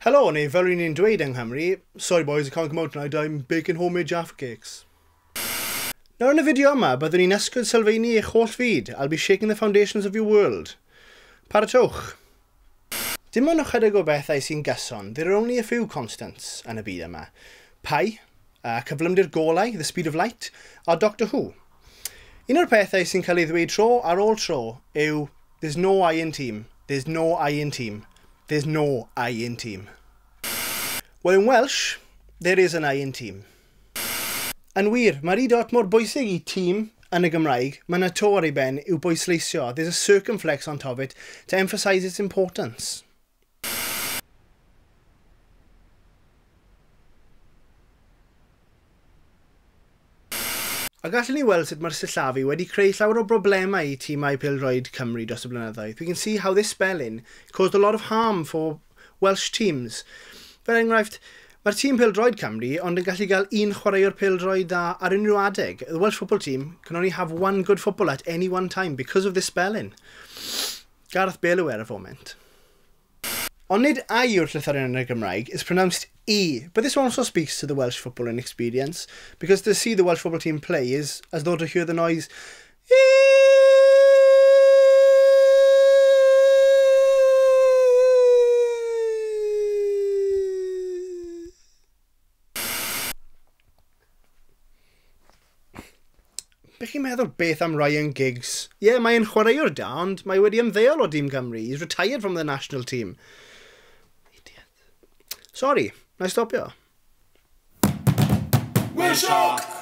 Helo, neu fel ry'n ni'n dweud yng Nghymru, sorry boys, I can't come out tonight, I'm baking homemade Jaffa cakes. Nawr yn y fideo yma, byddwn ni'n ysgwyd sylfeini eich holl fyd. I'll be shaking the foundations of your world. Paratowch. Dim ond ychydig o bethau sy'n gyson, there are only a few constants yn y byd yma. Pi, cyflymder golau, the speed of light, a Doctor Who. Un o'r pethau sy'n cael ei ddweud tro ar ôl tro yw there's no I in team, there's no I in team, there's no I in team. Well, in Welsh, there is an I in team. Yn wir, mae'r i dot mor bwysig i tîm yn y Gymraeg, mae yna to ar ei ben i'w bwysleisio. There's a circumflex on top of it to emphasise its importance. A gallwn ni weld sut mae'r sillafu wedi creu llawer o broblemau i tîmau pêl-droed Cymru dros y blynyddoedd. We can see how this spelling caused a lot of harm for Welsh teams. Fel enghraifft, mae'r tîm pêl-droed Cymru ond yn gallu gael un chwaraewr pêl-droed dda ar unrhyw adeg. The Welsh football team can only have one good footballer at any one time because of this spelling. Gareth Bale yw e ar y foment. Ond nid I yw'r llythyren yn y Gymraeg, it's pronounced E. But this also speaks to the Welsh footballing experience, because to see the Welsh football team play is as though to hear the noise E. Be chi'n meddwl beth am Ryan Giggs? Ie, yeah, mae'n chwaraewr da, ond mae wedi ymddeol o dîm Cymru. He's retired from the national team. Idiot. Sorry, na i stopio. We're shock!